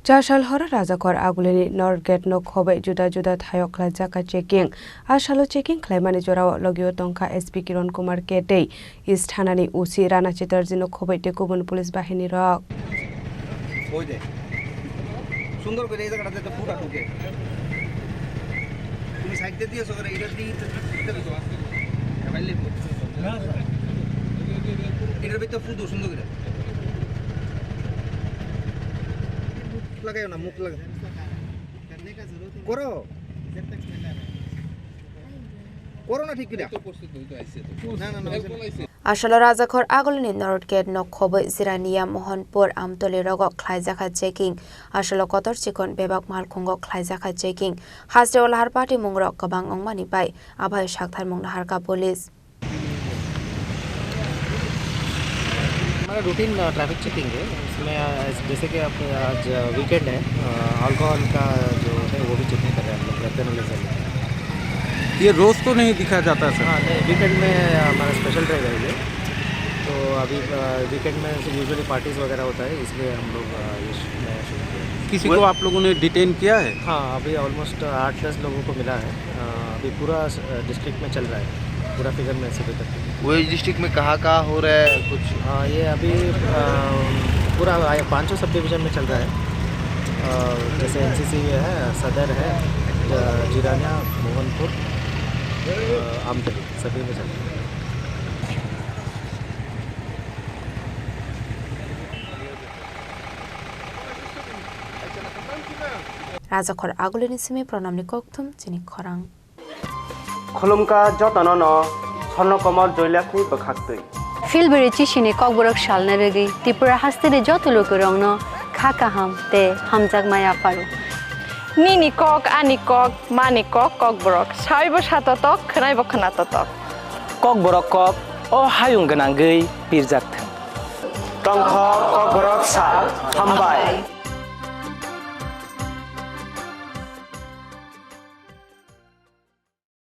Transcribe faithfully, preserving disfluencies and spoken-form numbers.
Chasal horo Rajakhor Agulini North Gate no khobai juda juda thaio khlaijak kha checking. A salo checking khlaimani jorao logio tongkha S P Kiron Kumar K tei East Thanani O C Rana Chatterjee no khobai tei kubun police bahini rok. ওই দে। সুন্দর করে এই জায়গাটাতে একটা ফুট আটুকে। তুমি সাইড দিয়ে দিয়েছো করে, এটা দিয়ে এটা দিছো। এটার ভিতরে ফুট দাও সুন্দর করে। মুখ লাগাইও না, মুখ লাগা। করো। করো না ঠিক করে। না, না, না, ওই যে Asalo Rajakhor Agulini North Gate no khobai Jirania Mohanpur Amtoli rogo khlaijakha checking. Asalo kotor chikon bebak malkhungo khlaijakha checking. Hasteo lahar party mungrok kwbang wngmani bai abai sakthar mung naharkha police. हमारा routine traffic checking है। इसमें, अ, जैसे कि आप, आज वीकेंड है, अ, अल्कोहल का जो है वो भी चेकिंग कर रहे हैं हम लोग, रखते हैं। ये रोज़ तो नहीं दिखा जाता सर? हाँ, नहीं, वीकेंड में हमारा स्पेशल ड्राइव है ये। तो अभी, अ, वीकेंड में यूजुअली पार्टीज वगैरह होता है, इसलिए हम लोग, अ, ये श-, नया शुरू किया। किसी वो को आप लोगों ने डिटेन किया है? हाँ, अभी ऑलमोस्ट आठ दस लोगों को मिला है। अ, अभी पूरा, अ, डिस्ट्रिक्ट में चल रहा है, पूरा फिगर में सुबह तक। वही डिस्ट्रिक्ट में कहाँ कहाँ हो रहा है कुछ? हाँ, ये अभी, अ, पूरा आया पाँचों सब डिवीजन में चल रहा है। अ, जैसे एनसीसी है, सदर है, ज-, जिराना, मोहनपुर, अ, आमतली, सभी में चल रहा है। Rajakhor Agulini simi Pranamni kokthum chini khorang. Khulumkha jotono no Swarno Komol Joy Lakhni bwkhaktwi. Philbiri chisini kokborok salna rwgwi Tripura hasteni joto lukurokno kha kaham tei hamjakmaya pharo. Nini kok, ani kok, mani kok, kokborok. Saibo satotok, khwnaibo khwnatotok. Kokborok kok, o hayung gwnangwi pirjak thwng. Tongthok kokborok sal, hambai.